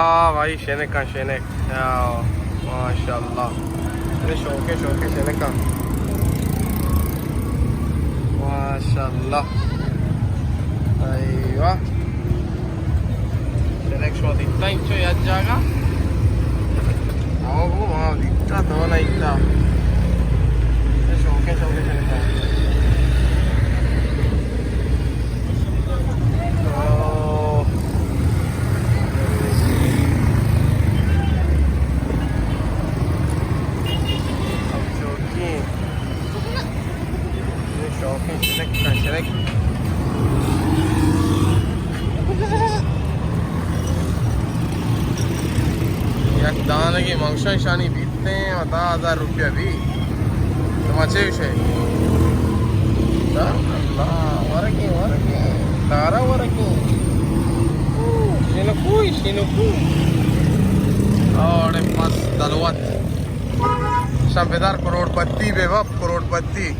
آ بھائی، شنکاں، شنک۔ آ، ماشاءاللہ۔ اے شوقیں، شوقیں شنکاں۔ ماشاءاللہ۔ ایوہ۔ شنک شما دیتا انچو یک جاگہ۔ آؤ گو، ما دیتا تو نہ دیتا۔ اے شوقیں، شوقیں شنکاں۔ شوقیں شنک، شنک۔ یک دانگے منگشاں شانی بیت۔ تے دہ ہزار روپیہ بی۔ تو ما چے گوشے؟ دہ، اللہ، ورگیں، ورگیں۔ دارا ورگیں۔ او، شنکوئی، شنکو۔ اوڑے پس دلوت۔ شاں بدار کروڑ پتی بے باب، کروڑ پتی۔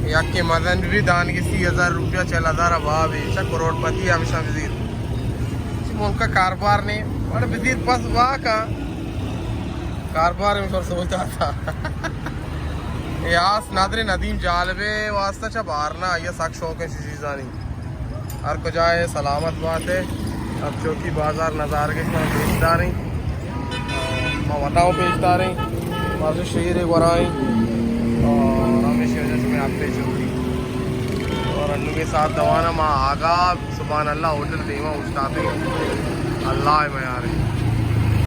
یکے مزن بی دانگے سی ہزار روپیہ، چل ہزار بابی۔ شاں کروڑ پتی ہمیشاں بزیر۔ چی ملک کاروبار نے، بڑے بزیر پس واکا۔ کاروبار میں پر سوچتا تھا۔ اے آس نادر ندیم جالبے واسطہ چا بارنا، آئیے سک شوق ہے چیزانی۔ ہر کجائے سلامت بات ہے۔ اب چوکی بازار نظار کے شما پیش داریں۔ ما وتاؤں پیش داریں۔ بازو شیر گورائیں۔ اور ہمیشہ وجہ سے میں آپ پیش ہوتی۔ اور انو کے ساتھ دوانا ما آگا سبحان اللہ، ہوٹل دیما اوشتاتے۔ اللہ میارے۔